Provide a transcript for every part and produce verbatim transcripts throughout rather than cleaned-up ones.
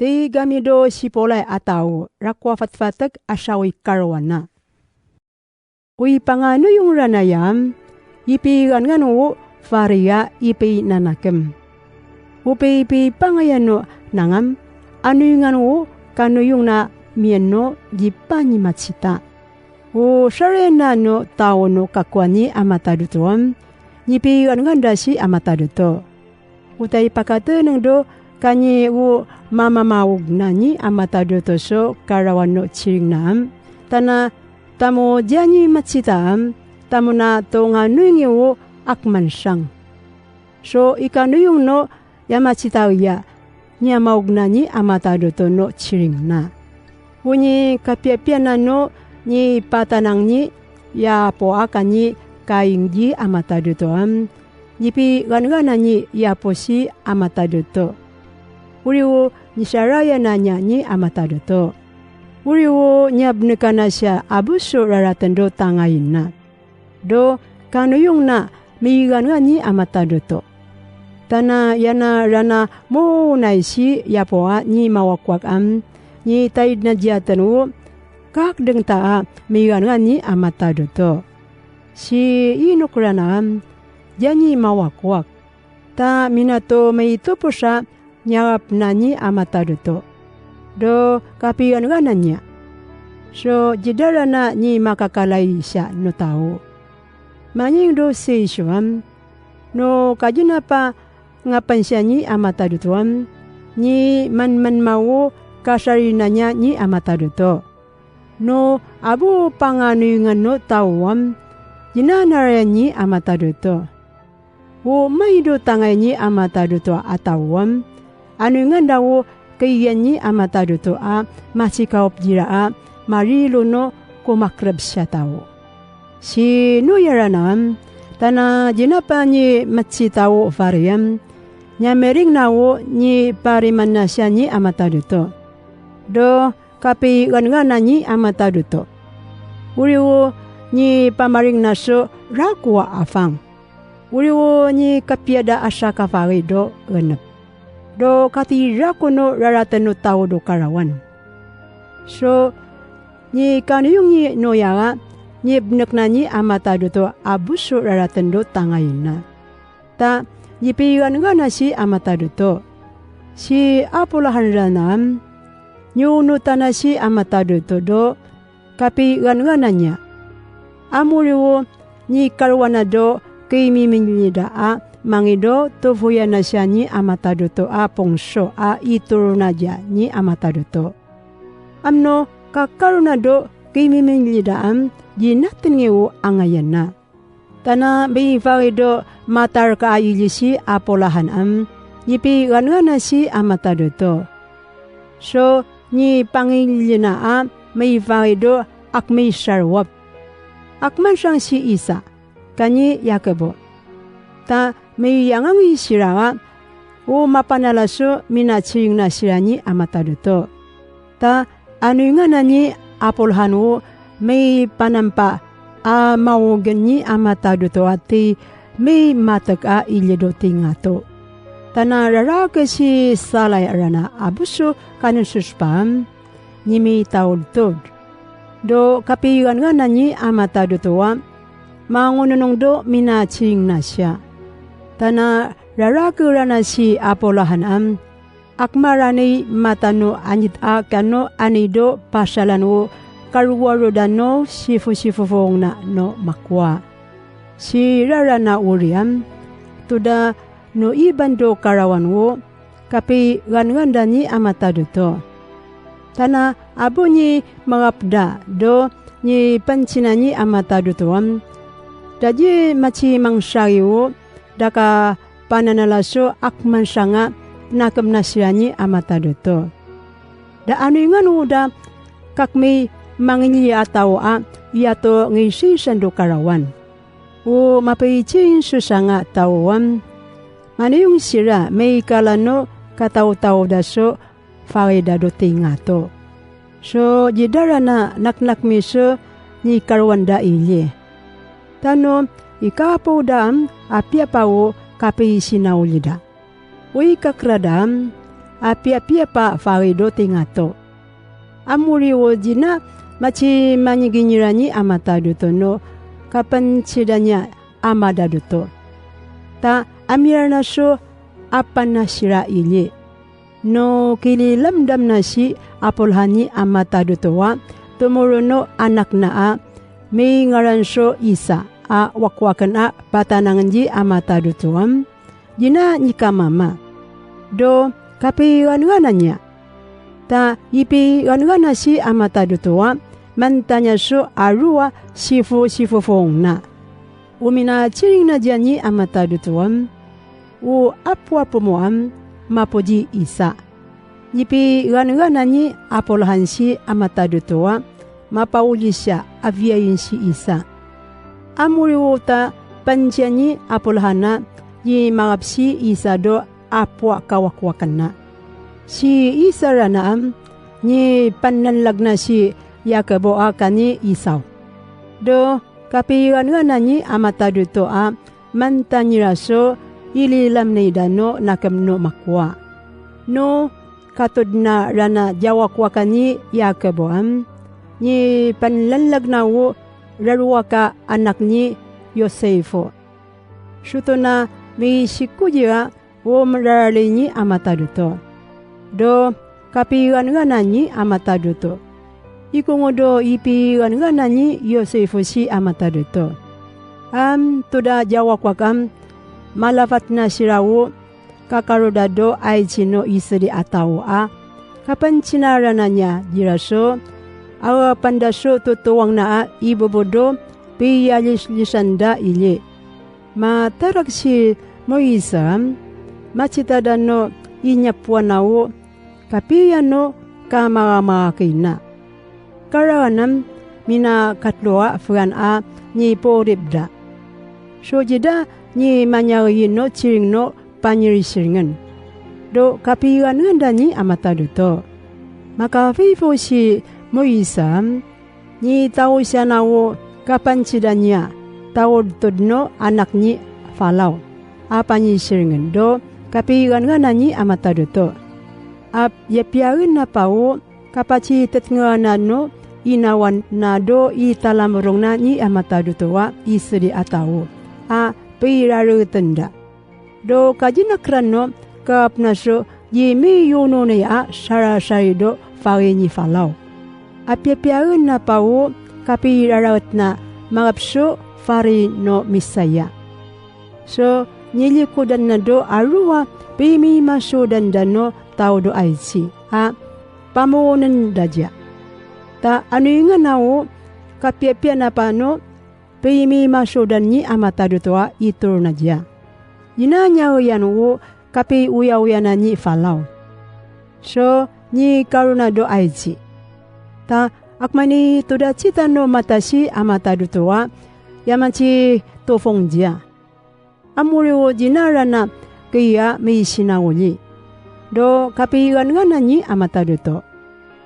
Tig ami do sipolay a taw, rakowa fatfatek a siyaw i karowana. O ipanganoyong iran aya, ipigangan o fariya ipinanakem. O pipipangayan o nangam, anoyongan o kanoyong na miyanno di pangimatsita. O sarayanan o taw no kakowa ni a matadoto am, nipigangan da si a matadoto. O tay pakateneng do kani o mamamaogna ni a matadoto so karawan o tsiring na am, tana tamo diya ni matsita am, tamo na to nganoyong iyo a kemansang. So ikanoyong no ya matsita iya, niya maogna ni a matadoto no tsiring na. O ni kapiyapiya na no ni patanang ni ya apo a kani kaing di a matadoto am, nipiganganan ni ya apo si a matadoto. Oriwo ni sarayanan iya ni a matadoto. Oriwo niya benekana siya a bo so raraten do tangayin na. Do kanoyong na migangan ni a matadoto. Tana yana rana monay si ya apo a ni mawakowak am, ni taid na diyaten o kakdeng ta a migangan ni a matadoto. Si inok rana am, diya ni mawakowak. Ta minato maitopo sa niyawap na ni a matadoto. Do kapiganganan iya. So didara na ni makakalay siya no taw. Manying do si iso am, no kajina pa ngapan siya ni a matadoto am, ni manman mawo kasarina niya ni a matadoto. No abo panganoyongan no taw am, jinanarayan ni a matadoto. O mai do tangay ni a matadoto a taw am, anoyongan da o kaiyan ni a matadoto a masikaop dira a marilo no ko makreb siya taw. Si no iyarana am, tana jinapa ni matsita o fari am, niya miring na o ni pariman na siya ni a matadoto. Do kapiganganan ni a matadoto. Oriwo ni pamaring na so rakowa a fang. Oriwo ni kapiya da a sakafari do enep. Do katira ko no raraten o taw do karawan. So ni kanoyong i no iyara, ni benekna ni a matadoto a bo so raraten do tangayin na. Ta nipiganganan si a matadoto. Si apolahan rana am, niyonotan na si a matadoto do kapiganganan iya. Amoriwo ni karowana do kimimingli da a mangido tofoyan na siya ni a matadoto a pongso a itoro na diya ni a matadoto. Amno kakarona do kimimingli da am, dinaten iyo angayan na. Tana bifari do matarka a ili si apolahan am, nipiganganan si a matadoto. So ni pangili na a mifari do ak misarwap. Ak mansang si Isa, kani Yakobo. Ta miyangangi sira a o mapanala so minatsiring na sira ni a matadoto. Ta anoyongan a ni apolahan o mipanampa a maogen ni a matadoto a ti mimatek a ili do tingato. Tana rarak si salay rana a bo so kanen so sopam, ni mitawodtod. Do kapiganganan ni a matadoto a mangononong do minatsiring na siya. Tana rarak rana si apolahan am, ak marani matano anit a kano ani do pasalan o karowarodan o sifosifofong na no makowa. Si rarana oriyan, toda no iban do karawan o kapiganganan ni a matadoto. Tana abo ni mangapda do ni pansina ni a matadoto am, da di matsimangsari o da ka pananala so ak mansang a nakem na sira ni a matadoto. Da anoyongan o da kakmi mangili a taw a iyato ngisisando karawan. O mapitsiin so sanga taw am, maniyong sira mikalano kataotaoda so fari da do tingato. So didara na naknakmi so nikarowan da ili. Tano ikapoda am a piyapawo kapisinaoli da. O ikakrada am, a piyapiya pa farido tingato. Amori o di na macimanyiginyiran i a matadoto no kapansidan iyan a madadoto. Ta amiran a so a panasira ili. No kililamdam na si a polahan i a matadoto a tomoron o anak na a mingaran so Isa a wakwaken a patanangen di a matadoto am, di na nikamama. Do kapiganganan iyan. Ta ipiganganan si a matadoto a mantanya so aro a sifosifofong na. O minatiring na diyan i a matadoto am, o apoapo mo am, mapodi Isa. Nipiganganan i a polahan si a matadoto a mapaolisa a viyain si Isa. Amori o ta pansiyan i a polahan a di mangap si Isa do apoa kawakwaken na. Si Isa rana am, nipanlalag na si Yakobo a kani Esau. Do kapiganganan i a matadoto a mantanya iran so ililamnay dano nakem no makowa. No katodna rana di awakwaken i Yakobo am, nipanlalag na o rarowak a anak ni Yosifo. Soto na misikoji a o mraralay ni a matadoto. Do kapiganganan i a matadoto. Ikongodo ipiganganan i Yosifo si a matadoto. Am toda di awakwaken am, malafat na sira o kakaroda do aizi no isedi a taw a kapansinarana niyan dira so, a panda so totowang na a ibobo do piyalislisan da ili. Matarak si Moise am, macitada no inyapoan na o kapiya no kamamaki na. Karawan am minakatlo a fgan a niporib da. So di da nimanyari no tiring no panyirisiringen. Do kapiganganan i a matadoto. Makafifo si Moise am, nitaw siyan a o kapansidan iyan, tawodtod no anak ni Falaw a panyisiringen do kapiganganan i a matadoto. A piyapiyaen na pa o kapacitetenganan o inawan na do italamorong na ni a matadoto a isedi a taw a piraroten da. Do kajinakran o kapna so di miyononay a sarasari do fari ni Falaw. A piyapiyaen na pa o kapirarawet na mangap so fari no Misaya. So nilikodan na do aro a pimimasodan da no taw do aizi a pamonen da diya. Ta anoingan a o kapiyapiya na pa no pimimasodan ni a matadoto a itoron a diya. Inanyao iyan o kapiyaoyanan ni Falaw. So nikarona do aizi. Ta akmanito da citano matasi a matadoto a ya maci tofong diya. Amori o di na rana kiya misinawoli. Do kapiganganan i a matadoto.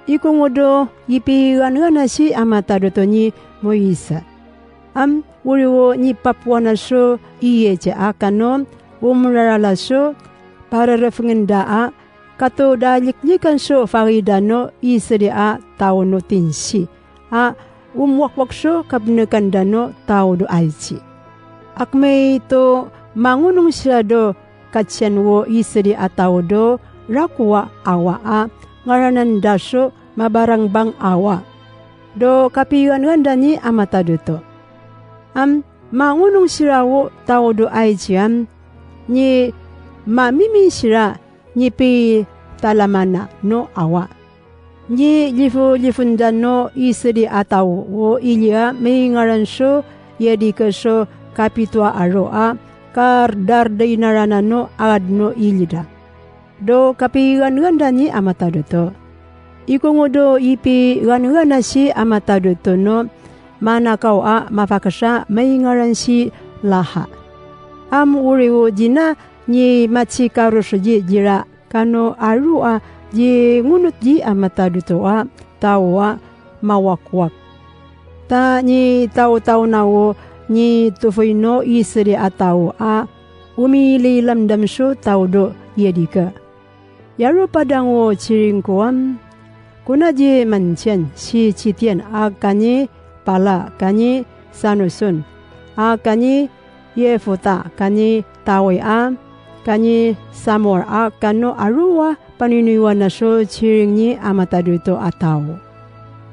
Ikongodo ipiganganan si a matadoto ni Moise. Am ori o nipapoana so iyece a kano o mrarala so parerefengen da a kato da liklikan so fari da no isedi a taw no tinsi a o mwakwak so kabenekan da no taw do aizi. Akmaito mangonong sira do katsiyan o isedi a taw do rakowa awa a ngaranan da so mabarangbang awa. Do kapiganganan i a matadoto. Am mangonong sira o taw do aizi am, ni mamimi sira nipitalamana no awa. Nilifolifon da no isedi a taw o ili a mingaran so Yedike so kapito a aro a kardardaynarana no agad no ili da. Do kapiganganan i a matadoto. Ikongodo ipiganganan si a matadoto no manakaw a mafakes a mingaran si Laha. Am ori o di na ni maci karoso di dira kano aro a di ngonot di a matadoto a taw a mawakwak. Ta nitawtaw na o nitofoy no isedi a taw a o mililamdam so taw do Yedike. Aya ro padang o ciring ko am, ko na ji Mantian si Citian a kani Pala, kani Sanoson a kani Yefota, kani Tawi a kani Samor a kano a rowa panoynoyowan a so ciring ni a matad oto a taw.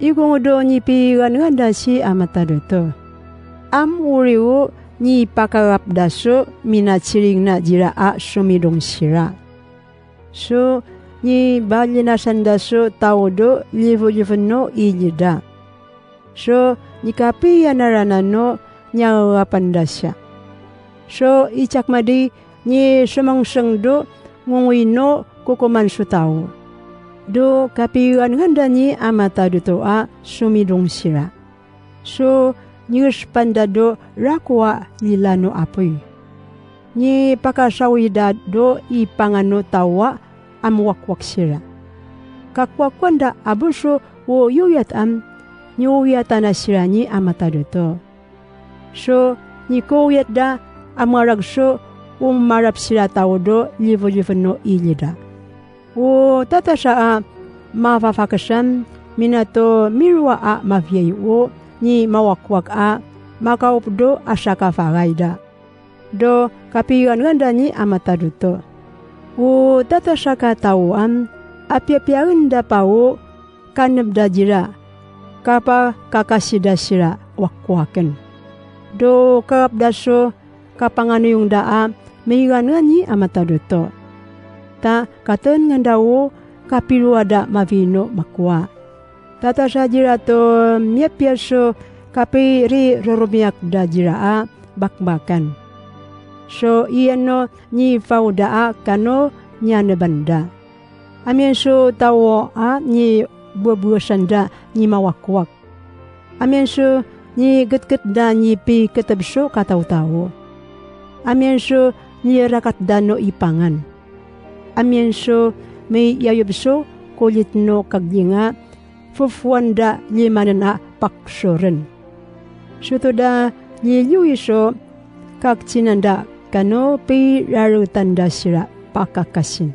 Igongodo nipigangan da si a matad oto. Am oriyo nipakagap da so minaciring na jira a somidong sira. So nibalinasan da so taw do lifolifon o ilid a. So nikapiyanaranan o niyagapan da siya. So icakmadi nisomangseng do ngongoy no kokoman so taw. Do kapigangan da ni a matad oto a somidong sira. So nigespan da do rakowa lilan o apoy. Nipakasawi da do ipangan o taw a amawakwak sira. Kakowakowan da a bo so oyoyat am, niyoyatan a sira ni a matad oto. So nikoyat da a marag so omarap sira taw do lifolifon o ilid a. O tatasa a mafafakes am, minatomiroa a mafiyay o nimawakwak a makaopdo a sakafagay da. Do kapigangan da ni a matad oto. O tatasa ka taw am, apiyapiya en da pa o kaneb da jira, kapakakasi da sira wakwaken. Do kagap da so kapanganoyong da a migangan ni a matad oto. Ta katengan da o kapilowa da mafino makowa. Tatasa jira to miyapiya so kapiriroromiyak da jira a bakbakan. So iyan o nifaw da a kano niyaneban da. Amiyan so taw a nibobosan da nimawakwak. Amiyan so nigetget da nipiketeb so kataotaw. Amiyan so nirakat da no ipangan. Amiyan so miyayob so kolit no kaglinga, fofowan da limanen a paksoren. Soto da liliyoy so kakcinan da kano piraretan da sira pakakasin.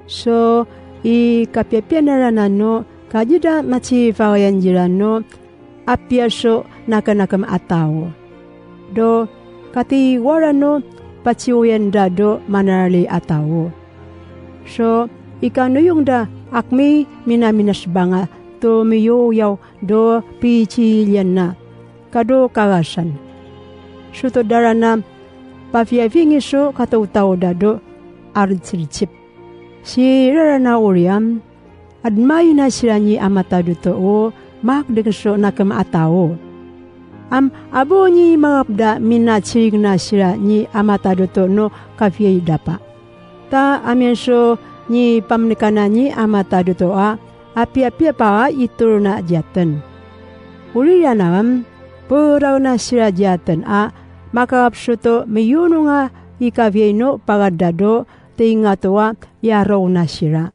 So ikapiyapiya na ranan o kagiya da macifawayan jiran o apiya so nakenakem a taw. Do katiwaran o paciwoyan da do manarali a taw. So ikanoyong da a kemiminaminas banga tomiyoyaw do piciliyan na kado kagasan. Soto da rana pafiyafingi so kataotaw da do ardsirdsip. Sii rarana oriyan, admayi na siran i a matad oto o makdeng so nakem a taw. Am abo nimaap da minaciring na siran i a matad oto no kafiyai dapa. Ta amiyan so nipamnekanan i a matad oto a apiyapiya pa a itoron a giyaten. Oriyan a am, peraona siran giyaten a makaap soto miyonong a ikafiyai no pagadado tingato a iyaraona siran.